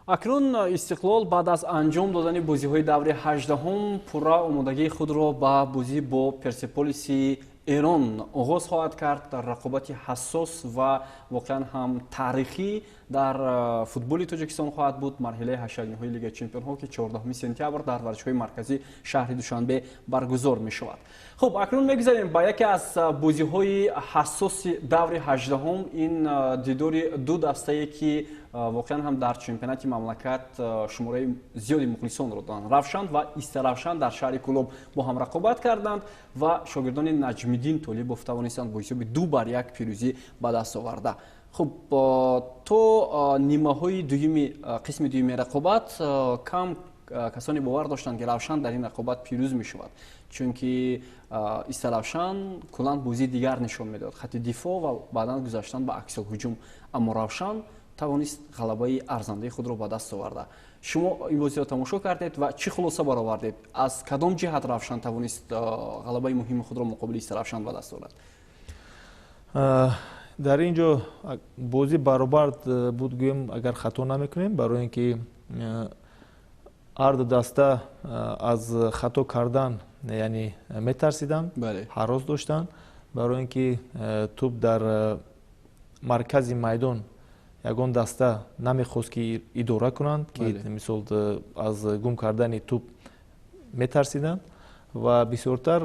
A: Акнун Истиқлол баъд аз анҷом додани бозиҳои даври 18-ум пурра омодагии худро ба бозӣ бо Персеполиси Эрон оғоз хоҳад кард. Дар рақобати ҳассос ва воқеан ҳам таърихӣ дар футболи Тоҷикистон хоҳад буд марҳилаи ҳаштякниҳои Лигаи чемпионҳо, ки 14 сентябр дар варзишгоҳи марказӣ шаҳри Душанбе баргузор мешавад. Хуб, акнун мегузарем ба яке аз бозиҳои ҳассоси даври 18-ум. Ин дидори ду дастае, ки воқеан ҳам дар чемпионати мамлакат шумораи зиёди мухлисонро доранд. Равшан ва Истаравшан дар шаҳри Кӯлоб бо ҳам рақобат карданд ва шогирдони Наҷмиддин Толибов тавонистанд бо ҳисоби 2-1 пирӯзӣ ба даст оварда. Хуб, то нимаҳои дуюми қисми дуюми рақобат кам касоне бовар доштанд, ки Равшан дар ин рақобат пирӯз мешавад, чунки Истаравшан куллан бозии дигар нишон медод, хати дифоъ ва баъдан гузаштан ба аксилҳуҷум. Аммо Равшан тавонист ғалабаи арзандаи худро ба даст оварда. Шумо ин бозиро тамошо кардед ва чӣ хулоса баровардед? Аз кадом ҷиҳат Равшан тавонист ғалабаи муҳими худро муқобили Истаравшан ба даст орад?
B: Дар ин ҷо бозӣ баробар буд, гӯем, агар хато намекунем, барои ин ки ҳарду даста аз хато кардан, яъне, метарсиданд, ҳарос доштанд, барои ин ки тӯб дар маркази майдон ягон даста намехост, ки идора кунанд, ки мисол аз гум кардани тӯб метарсиданд ва бисёртар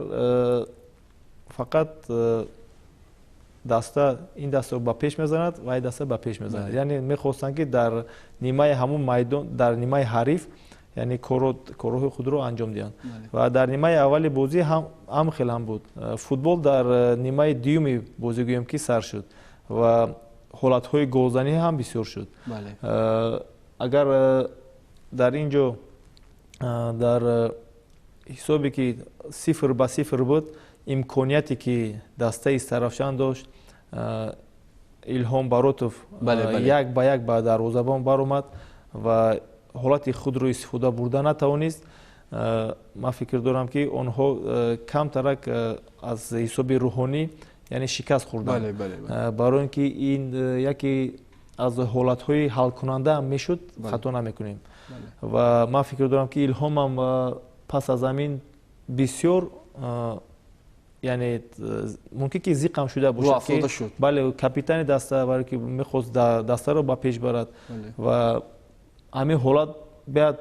B: фақат даста ин дастаро ба пеш мезанад ва ин даста ба пеш мезанад, яъне мехостанд, ки дар нимаи ҳамун майдон, дар нимаи ҳариф Яъне корҳои худро анҷом диҳанд. Ва дар нимаи аввали бозӣ ҳам хел ҳам буд. Футбол дар нимаи дуюми бозӣ гӯем ки сар шуд ва ҳолатҳои голзанӣ ҳам бисёр шуд. Агар дар ин ҷо дар ҳисобе ки 0-0 буд, имконияте ки дастаи Истаравшан дошт, Илҳом Баротов 1-1 ба дарвозабон баромад ва ҳолати худро истифода бурда натавонист. Ман фикр дорам, ки онҳо камтарак аз ҳисоби рӯҳонӣ, яъне шикаст хӯрданд, барои ин ки ин яке аз ҳолатҳои ҳалкунанда ҳам мешуд, хато намекунем. Ва ман фикр дорам, ки Илҳомам пас аз ҳамин бисёр, яъне мумкин ки зиқам шуда бошад, ки бале, капитани даста, барое ки мехост дастаро ба пеш барад ва ҳамин ҳолат беҳад,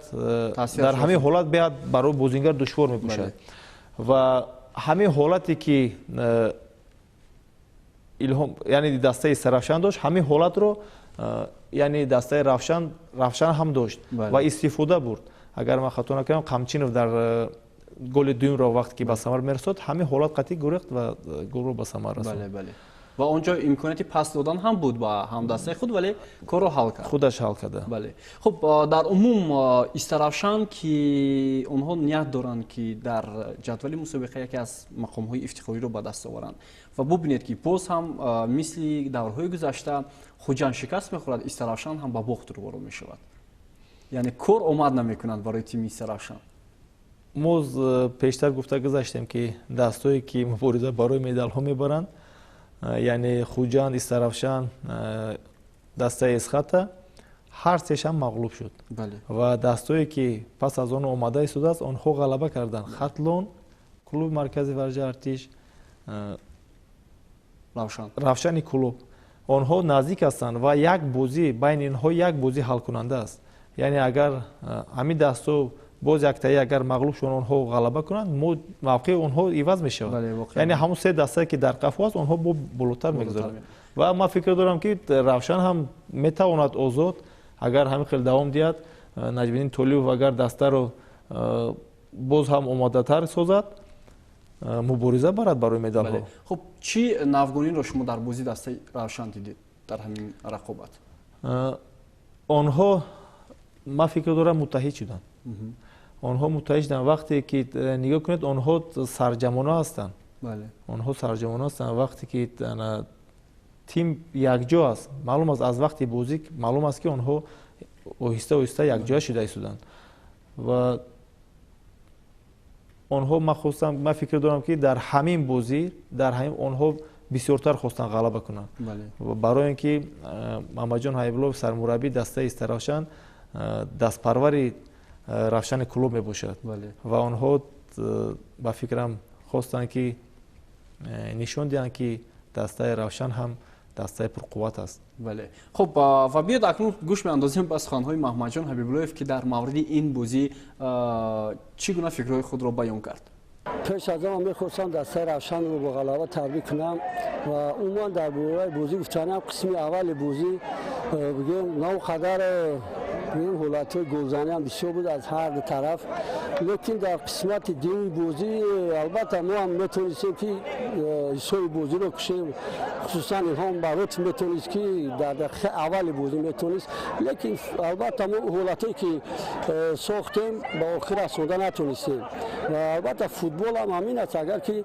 B: дар ҳамин ҳолат беҳад барои бозингар душвор мебошад. Ва ҳамин ҳолате ки Илҳом, яъне дастаи Истаравшан дошт, ҳамин ҳолатро, яъне дастаи Равшан ҳам дошт ва истифода бурд. Агар ман хато накунам, Қамчинов дар голи дуюмро вақте ки ба самар мерасод, ҳамин ҳолат қатъӣ гурехт ва голро ба самар расонд.
A: Ва он ҷо имконияти пас додан ҳам буд ба ҳамдастаи худ, вале корро ҳал кард.
B: Худаш ҳал карда.
A: Бале. Хуб, дар умум Истаравшан, ки онҳо ният доранд, ки дар ҷадвали мусобиқа яке аз мақомҳои ифтихориро ба даст оваранд, ва бубинед, ки боз ҳам мисли даврҳои гузашта Хуҷанд шикаст мехӯрад, Истаравшан ҳам ба бохт рӯбарӯ мешавад. Яъне кор омад намекунад барои тими Истаравшан.
B: Мо пештар гуфта гузаштем, ки дастое ки мубориза барои медалҳо мебаранд, яъне Хуҷанд, Истаравшан, дастаи Эсхата, ҳар сешам мағлуб шуд. Ва дастое ки пас аз он омада истодааст, онҳо ғалаба карданд. Хатлон, клуби маркази варзиши Артиш, Равшани клуб, онҳо наздик ҳастанд ва як бозӣ байни инҳо, як бозӣ ҳалкунанда аст. Яъне агар ҳамин дастҳо боз яктаи агар мағлуб шаванд, онҳо ғалаба кунанд, мавқеи онҳо иваз мешавад. Яъне ҳамон се дастае ки дар қафо аст, онҳо бо болотар мегузоранд. Ва ман фикр дорам, ки Равшан ҳам метавонад озод, агар ҳамин хел давом диҳад, Наҷмиддин Толиев агар дастаро боз ҳам омодатар созад, мубориза барад барои медалҳо.
A: Хуб, чӣ навгониро шумо дар бозии дастаи Равшан дидед дар ҳамин рақобат?
B: Онҳо, ман фикр дорам, муттаҳид шуданд. Онҳо муттаҳид шуданд. Вақте ки нигоҳ кунед, онҳо сарҷамона ҳастанд. Онҳо сарҷамона ҳастанд. Вақте ки тим якҷо аст, маълум аст, аз вақти бозӣ маълум аст, ки онҳо оҳиста оҳиста якҷоя шуда истоданд. Ва онҳо, ман хостам, ман фикр дорам, ки дар ҳамин бозӣ, дар ҳамин онҳо бисёртар хостанд ғалаба кунанд, барои ин ки Муҳаммадҷон Ҳабибуллоев, сармураббии дастаи Истаравшан, дастпарвари Равшани клуб мебошад ва онҳо ба фикрам хостанд, ки нишон диҳанд, ки дастаи Равшан ҳам дастаи пурқувват аст.
A: Бале. Хуб, ва биёд акнун гӯш меандозем ба суханҳои Маҳмадҷон Ҳабибуллоев, ки дар мавриди ин бозӣ чӣ гуна фикрҳои худро баён кард.
K: Пеш аз он мехостам дастаи Равшанро бо ғалаба табрик кунам ва умуман дар бораи бозӣ гуфтанам, қисми аввали бозӣ бигӯем, на он қадар бигӯем, ҳолатҳои голзанӣ ҳам бисёр буд аз ҳар ду тараф, лекин дар қисмати дуюми бозӣ албатта мо ҳам метавонистем, ки ҳисоби бозиро кушем. Хусусан Илҳом Баротов метавонист, ки дар дақиқаи аввали бозӣ метавонист, лекин албатта мо ҳолатҳое ки сохтем, ба охир расонда натонистем. Ва албатта футбол ҳам ҳамин аст, агар ки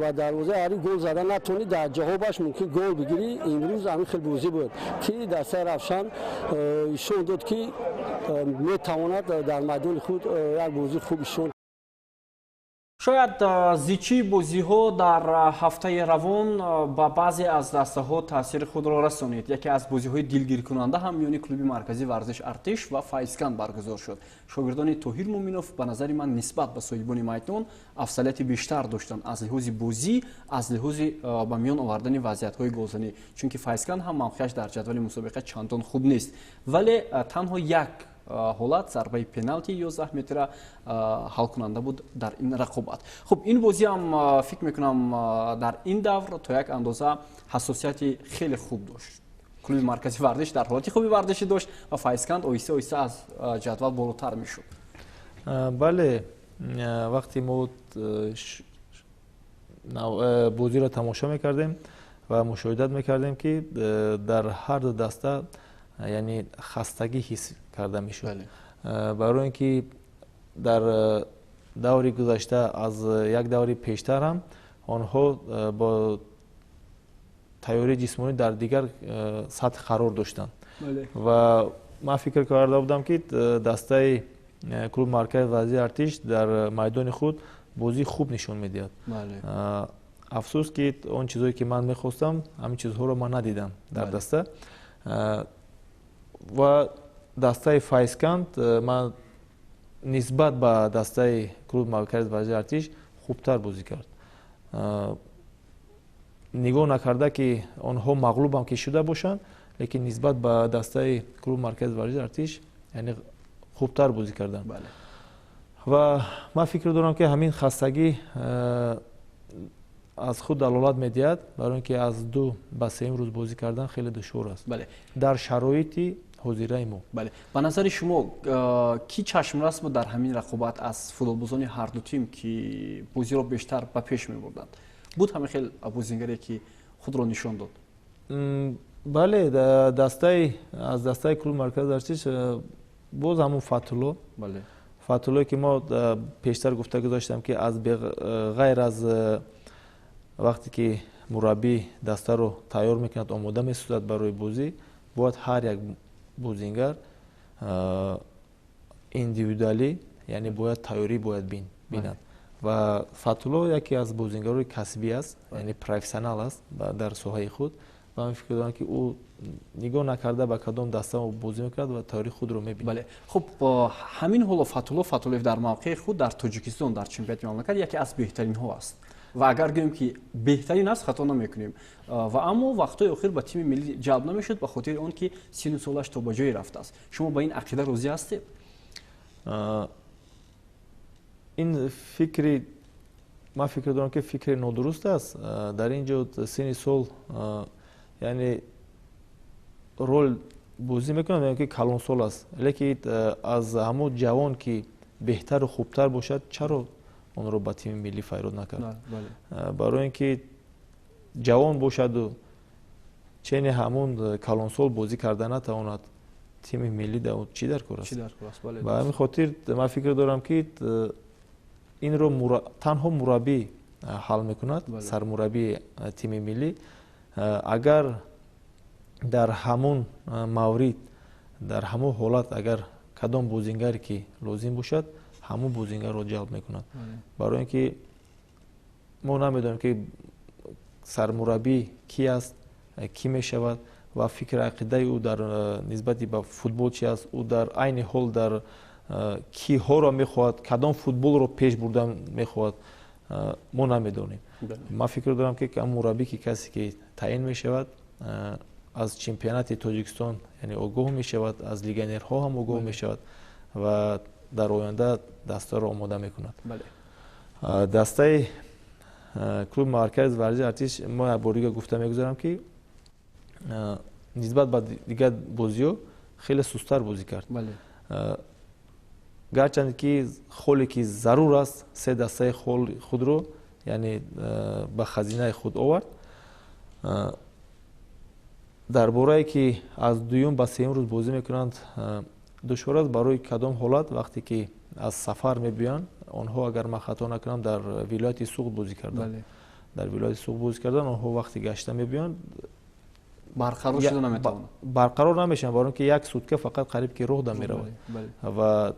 K: ба дарвозаи ҳариф гол зада натонӣ, дар ҷавобаш мумкин гол бигирӣ. Имрӯз ҳамин хел бозӣ буд, ки дастаи Равшан ишон дод, ки метавонад дар майдони худ як бозии хуб ишон.
A: Шояд зичии бозиҳо дар ҳафтаи равон ба баъзе аз дастаҳо таъсири худро расонид. Яке аз бозиҳои дилгиркунанда ҳам миёни клуби марказии варзиш Артиш ва Файзканд баргузор шуд. Шогирдони Тоҳир Муминов ба назари ман нисбат ба соҳибони майдон афзалияти бештар доштанд аз лиҳози бозӣ, аз лиҳози ба миён овардани вазъиятҳои голзанӣ, чунки Файзканд ҳам мавқеаш дар ҷадвали мусобиқа чандон хуб нест, вале танҳо як ҳолат, зарбаи пеналти 11 метра, ҳалкунанда буд дар ин рақобат. Хуб, ин бозӣ ҳам, фикр мекунам, дар ин давр то як андоза ҳассосияти хеле хуб дошт. Клуби маркази варзиш дар ҳолати хуби варзишӣ дошт ва Файзканд оҳиста оҳиста аз ҷадвал болотар мешуд.
B: Бале, вақте мо бозиро тамошо мекардем ва мушоҳидат мекардем, ки дар ҳар ду даста, яъне, хастагӣ ҳис карда мешуд, барои ин ки дар даври гузашта, аз як даври пештар ҳам онҳо бо тайёрии ҷисмонӣ дар дигар сатҳ қарор доштанд. Ва ман фикр карда будам, ки дастаи клуби Маркази варзиши Артиш дар майдони худ бозии хуб нишон медиҳад. Афсӯс, ки он чизое ки ман мехостам, ҳамин чизҳоро ман надидам дар даста. Ва дастаи Файзканд ман нисбат ба дастаи клуби Маркази варзиши Артиш хубтар бозӣ кард, нигоҳ накарда ки онҳо мағлубам ки шуда бошанд, лекин нисбат ба дастаи клуби Маркази варзиши Артиш, яъне, хубтар бозӣ карданд. Ва ман фикр дорам, ки ҳамин хастагӣ аз худ далолат медиҳад, барои ин ки аз ду ба сеюм рӯз бозӣ кардан хеле душвор аст дар шароити ҳозираи мо.
A: Бале, ба назари шумо, кӣ чашмрас буд дар ҳамин рақобат аз футболбозони ҳарду тим, ки бозиро бештар ба пеш мебурданд? Буд ҳамин хел бозингаре, ки худро нишон дод?
B: Бале, дастаи аз дастаи клуби Маркази Артиш боз ҳамун Фатулло. Фатуллое ки мо пештар гуфта гузоштам, ки аз ғайр аз вақте ки мураббӣ дастаро тайёр мекунад, омода месозад барои бозӣ, бояд ҳар як бозингар индивидуалӣ, яъне, бояд тайёрӣ бояд бинад. Ва Фатулло яке аз бозингарои касбӣ аст, яъне профессионал аст дар соҳаи худ. Ва ман фикр дорам, ки ӯ нигоҳ накарда ба кадом даста бозӣ мекунад ва тайёрии худро мебинад.
A: Бале, хуб, ҳамин ҳоло Фатулло Фатуллоев дар мавқеи худ дар Тоҷикистон, дар чемпионати мамлакат яке аз беҳтаринҳо аст ва агар гӯем, ки беҳтарин аст, хато намекунем. Ва аммо вақтҳои охир ба тими миллӣ ҷалб намешуд, ба хотири он ки сину солаш то ба ҷое рафтааст. Шумо ба ин ақида розӣ ҳастед?
B: Ин фикри ман, фикр дорам, ки фикри нодуруст аст. Дар ин ҷо синни сол, яъне, рол бозӣ мекунад, ки калонсол аст, лекин аз ҳамон ҷавон ки беҳтару хубтар бошад, чаро онро ба тими миллӣ фарёд накард? Барои ин ки ҷавон бошаду чени ҳамон калонсол бозӣ карда натавонад, тими миллӣ чӣ дар кор аст? Ба ҳамин хотир ман фикр дорам, ки инро танҳо мураббӣ ҳал мекунад, сармураббии тими миллӣ. Агар дар ҳамон маврид, дар ҳамон ҳолат, агар кадом бозингаре ки лозим бошад, ҳамон бозингарро ҷалб мекунад, барои ин ки мо намедонем, ки сармураббӣ кӣ аст, кӣ мешавад ва фикри ақидаи ӯ дар нисбати ба футбол чи аст, ӯ дар айни ҳол дар киҳоро мехоҳад, кадом футболро пеш бурдан мехоҳад, мо намедонем. Ман фикр дорам, ки мураббӣ, ки касе ки таъин мешавад, аз чемпионати Тоҷикистон, яъне, огоҳ мешавад, аз легионерҳо ҳам огоҳ мешавад ва дар оянда дастаро омода мекунад. Дастаи клуби Маркази варзиши Артиш, мо як бор дига гуфта мегузарам, ки нисбат ба дигар бозиҳо хеле сусттар бозӣ кард, гарчанде ки холе ки зарур аст, се дастаи худро, яъне, ба хазинаи худ овард. Дар борае ки аз дуюм ба сеюм рӯз бозӣ мекунанд, душвор аст. Барои кадом ҳолат, вақте ки аз сафар мебиёянд онҳо, агар ман хато накунам, дар вилояти Суғд бозӣ карданд, дар вилояти Суғд бозӣ карданд, онҳо вақте гашта мебиёянд,
A: барқарор шуда наметавонанд.
B: Барқарор намешаванд, барои ки як сутка фақат қариб ки роҳ да меравад ва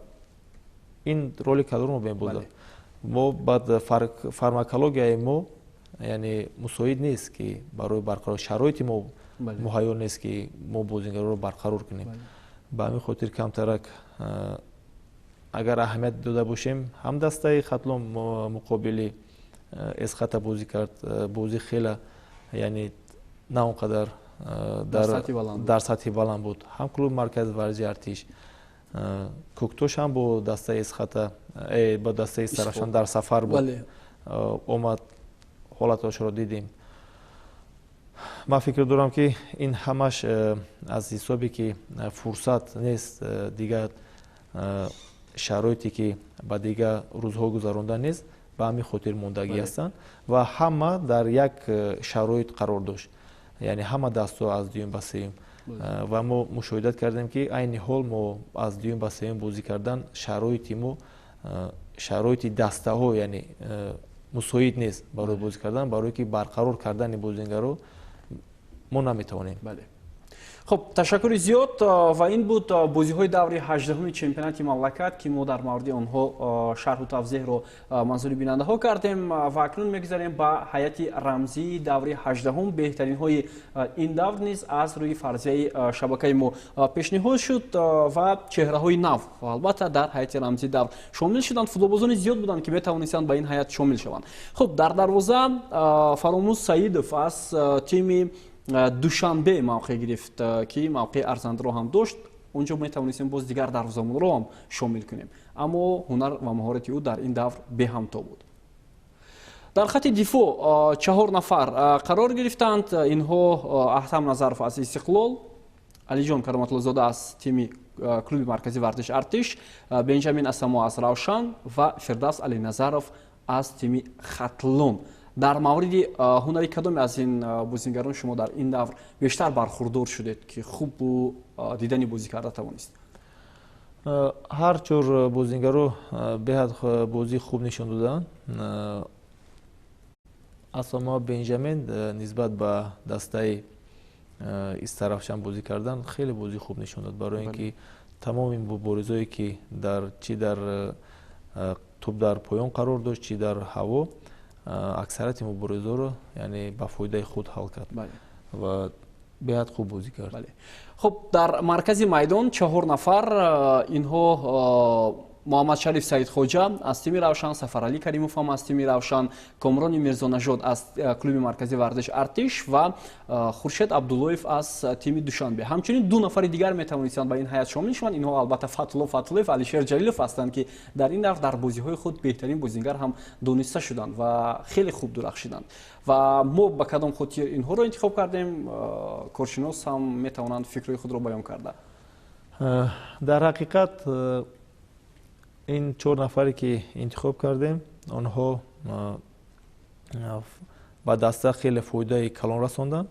B: ин роли калонро мебозад. Мо баъд фармакологияи мо, яъне, мусоид нест, ки барои барқарор, шароити мо муҳайё нест, ки мо бозингароро барқарор кунем. Ба ҳамин хотир камтарак агар аҳамият дода бошем, ҳам дастаи Хатлон муқобили Эсхата бозӣ кард, бозӣ хеле, яъне, на он қадар дар сатҳи баланд буд, ҳам клуби Маркази варзиши Артиш, Кӯктош ҳам бо дастаи Эсхата, бо дастаи Истаравшан дар сафар буд, омад, ҳолатошро дидем. Ман фикр дорам, ки ин ҳамаш аз ҳисобе ки фурсат нест, дигар. Шароите ки ба дигар рӯзҳо гузаронда нест, ба ҳамин хотир мондагӣ ҳастанд ва ҳама дар як шароит қарор дошт, яъне ҳама дастҳо аз дуюм ба сеюм. Ва мо мушоҳидат кардем, ки айни ҳол мо аз дуюм ба сеюм бозӣ кардан шароити мо, шароити дастаҳо, яъне мусоид нест барои бозӣ кардан, барое ки барқарор кардани бозингаро мо наметавонем.
A: Бале. Хуб, ташаккури зиёд. Ва ин буд бозиҳои даври 18-уми чемпионати мамлакат, ки мо дар мавриди онҳо шарҳу тавзеҳро манзури бинандаҳо кардем. Ва акнун мегузарем ба ҳайати рамзии даври 18-ум. Беҳтаринҳои ин давр низ аз рӯи фарзияи шабакаи мо пешниҳод шуд ва чеҳраҳои нав албатта дар ҳайати рамзии давр шомил шуданд. Футболбозони зиёд буданд, ки метавонистанд ба ин ҳайат шомил шаванд. Хуб, дар дарвоза Фаромӯз Саидов аз тими Душанбе мавқеъ гирифт, ки мавқеи арзандаро ҳам дошт. Онҷо метавонистем боз дигар дарвозабонро ҳам шомил кунем, аммо ҳунар ва маҳорати ӯ дар ин давр беҳамто буд. Дар хати дифоъ чаҳор нафар қарор гирифтанд. Инҳо Аҳтам Назаров аз Истиқлол, Алиҷон Кароматуллозода аз тими клуби марказии варзиш Артиш, Бенҷамин Асамо аз Равшан ва Фирдавс Алиназаров аз тими Хатлон. Дар мавриди ҳунари кадоме аз ин бозингарон шумо дар ин давр бештар бархурдор шудед, ки хубу дидани бозӣ карда тавонист?
B: Ҳар чор бозингаро беҳад бозии хуб нишон доданд. Асома, Бенҷамин нисбат ба дастаи Истарафшан бозӣ кардан хеле бозии хуб нишон дод, барои ин ки тамоми муборизое ки дар чӣ дар тӯб дар поён қарор дошт, чӣ дар ҳаво, аксарияти муборизаро, яъне, ба фоидаи худ ҳал кард ва беҳад хуб бозӣ кард.
A: Хуб, дар маркази майдон чаҳор нафар. Инҳо Муҳаммадшариф Саидхоҷа аз тими Равшан, Сафаралӣ Каримов ҳам аз тими Равшан, Комрони Мирзонажод аз клуби марказии варзиш Артиш ва Хуршед Абдуллоев аз тими Душанбе. Ҳамчунин ду нафари дигар метавонистанд ба ин ҳайат шомил шаванд. Инҳо албатта Фатулло Фатуллоев, Алишер Ҷалилов ҳастанд, ки дар ин давр дар бозиҳои худ беҳтарин бозингар ҳам дониста шуданд ва хеле хуб дурахшиданд. Ва мо ба кадом хотир инҳоро интихоб кардем, коршинос ҳам метавонанд фикрҳои худро баён карда.
B: Дар ҳақиқат, ин чор нафаре ки интихоб кардем, онҳо ба даста хеле фоидаи калон расонданд.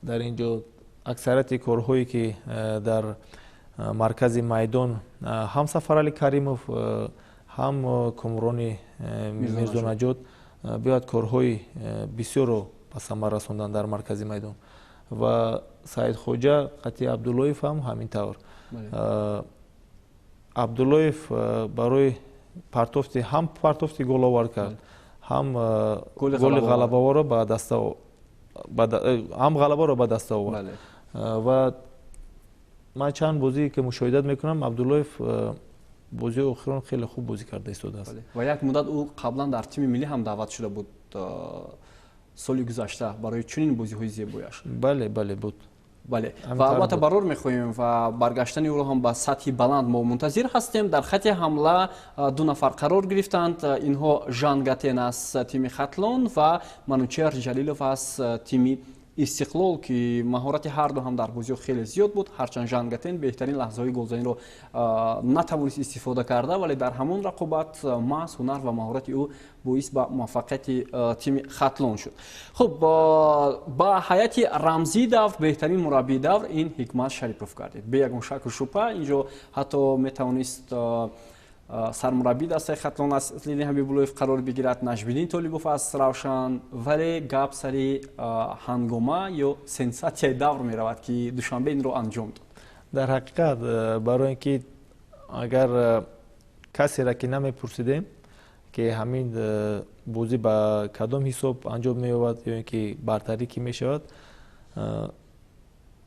B: Дар ин ҷо аксарияти корҳое ки дар маркази майдон ҳам Сафаралӣ Каримов, ҳам Комрони Мирзонаҷот бояд корҳои бисёрро ба самар расонданд дар маркази майдон ва Саидхоҷа қати Абдуллоев ҳам ҳамин тавр. Абдуллоев барои партофти, ҳам партофти головар кард, ҳам голи ғалабаворо ба даста, ҳам ғалабаро ба даста овард. Ва ман чанд бозие ки мушоҳидат мекунам, Абдуллоев бозиҳои охирон хеле хуб бозӣ карда истодааст.
A: Ва як муддат ӯ қаблан дар тими миллӣ ҳам даъват шуда буд соли гузашта барои чунин бозиҳои зебояш.
B: Бале, буд.
A: Бале, ва албатта барор мехоҳем ва баргаштани ӯро ҳам ба сатҳи баланд мо мунтазир ҳастем. Дар хати ҳамла ду нафар қарор гирифтанд. Инҳо Жан Гатен аз тими Хатлон ва Манучер Ҷалилов аз тими Истиқлол, ки маҳорати ҳарду ҳам дар бозиҳо хеле зиёд буд. Ҳарчанд Жан Гатен беҳтарин лаҳзаҳои голзаниро натавонист истифода карда, вале дар ҳамон рақобат маҳз ҳунар ва маҳорати ӯ боис ба муваффақияти тими Хатлон шуд. Хуб, ба ҳайати рамзии давр беҳтарин мураббии давр ин Ҳикмат Шарипов гардид, бе ягон шаку шубҳа. Инҷо ҳатто метавонист сармураббии дастаи Хатлон Аслиддин Ҳабибуллоев қарор бигирад, Наҷмиддин Толибов аз Равшан, вале гап сари ҳангома ё сенсатсияи давр меравад, ки Душанбе инро анҷом дод.
B: Дар ҳақиқат, барои ин ки агар касеро ки намепурсидем, ки ҳамин бозӣ ба кадом ҳисоб анҷом меёбад ё ин ки бартарӣ кӣ мешавад,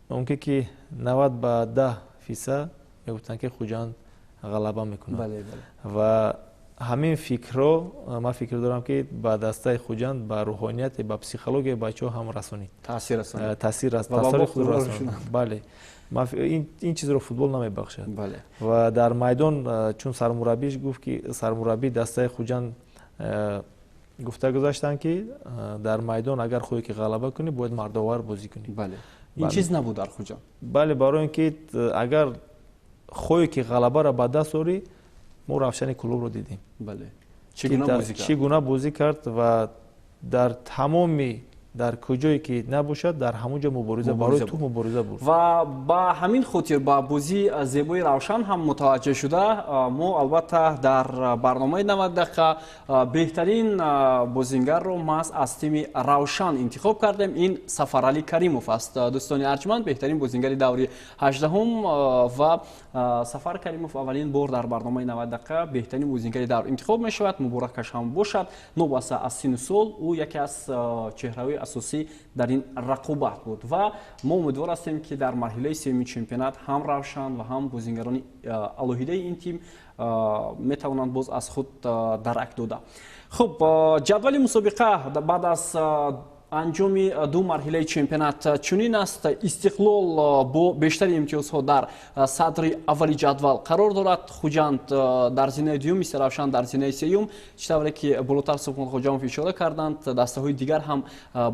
B: мумкин ки 90 ба 10% мегуфтанд, ки Хуҷанд ғалаба мекунад. Ва ҳамин фикрро ман фикр дорам, ки ба дастаи Хуҷанд, ба рӯҳонияте, ба психологияи бачаҳо ҳам расонид.
A: Таъсир.
B: Таъсири худро расонид, бале. Ин чизро футбол намебахшад. Ва дар майдон чун сармураббиш гуфт, ки сармураббии дастаи Хуҷанд гуфта гузаштанд, ки дар майдон агар хоҳӣ ки ғалаба кунӣ, бояд мардовар бозӣ кунӣ.
A: Ин чиз набуд дар Хуҷанд.
B: Бале, барои ин ки агар хоҳӣ ки ғалабаро ба даст орӣ, мо Равшани Кӯлобро дидем.
A: Бале. Чӣ
B: гуна бозӣ кард ва дар тамоми дар куҷое ки набошад, дар ҳамон ҷо мубориза барои ту мубориза бурд.
A: Ва ба ҳамин хотир ба бозии зебои Равшан ҳам мутаваҷҷеҳ шуда, мо албатта дар барномаи 90 дақиқа беҳтарин бозингарро маҳз аз тими Равшан интихоб кардем. Ин Сафаралӣ Каримов аст. Дӯстони арҷманд, беҳтарин бозингари даври 18-ум ва Сафар Каримов аввалин бор дар барномаи 90 дақиқа беҳтарин бозингари давр интихоб мешавад. Муборакаш ҳам бошад. Новобаста аз синну сол ӯ яке аз чеҳраҳои асосӣ дар ин рақобат буд ва мо умедвор ҳастем, ки дар марҳилаи сеюми чемпионат ҳам Равшан ва ҳам бозингарони алоҳидаи ин тим метавонанд боз аз худ дарак дода. Хуб, ҷадвали мусобиқа баъд аз анҷоми ду марҳилаи чемпионат чунин аст. Истиқлол бо бештари имтиёзҳо дар садри аввали ҷадвал қарор дорад. Хуҷанд дар зинаи дуюм, Истаравшан дар зинаи сеюм. Чӣ тавре ки болотар Субҳон Хоҷамов ишора карданд, дастаҳои дигар ҳам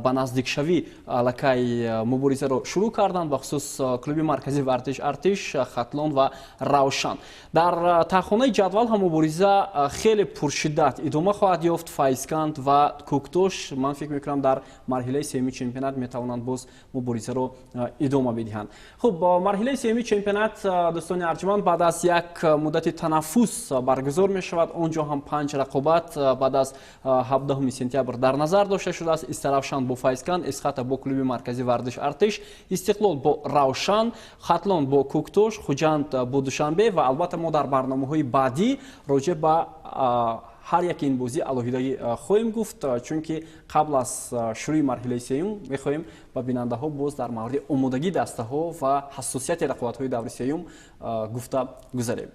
A: ба наздикшавӣ аллакай муборизаро шурӯъ карданд, бахусус клуби марказии варзиш Артиш, Хатлон ва Равшан. Дар таҳхонаи ҷадвал ҳам мубориза хеле пуршиддат идома хоҳад ёфт. Файзканд ва Кӯктош, ман фикр мекунам, дар марҳилаи сеюми чемпионат метавонанд боз муборизаро идома бидиҳанд. Хуб, марҳилаи сеюми чемпионат, дӯстони арҷманд, баъд аз як муддати танаффус баргузор мешавад. Он ҷо ҳам 5 рақобат баъд аз 17 сентябр дар назар дошта шудааст. Истаравшан бо Файзканд, Эсхата бо клуби марказии варзиш Артиш, Истиқлол бо Равшан, Хатлон бо Кӯктош, Хуҷанд бо Душанбе ва албатта мо дар барномаҳои баъдӣ роҷеъ ба ҳар яке ин бозӣ алоҳидагӣ хоҳем гуфт, чунки қабл аз шурӯи марҳилаи сеюм мехоҳем ба бинандаҳо боз дар мавриди омодагии дастаҳо ва ҳассосияти рақобатҳои даври сеюм гуфта гузарем.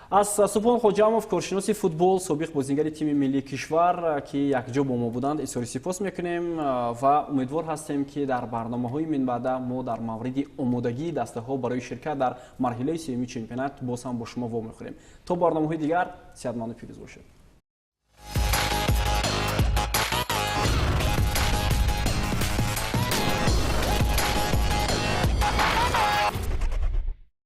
A: Аз Субҳон Хоҷамов, коршиноси футбол, собиқ бозингари тими миллии кишвар, ки якҷо бо мо буданд, изҳори сипос мекунем ва умедвор ҳастем, ки дар барномаҳои минбаъда мо дар мавриди омодагии дастаҳо барои ширкат дар марҳилаи сеюми чемпионат боз ҳам бо шумо вомехӯрем. То барномаҳои дигар сиҳатманду пирӯз бошед.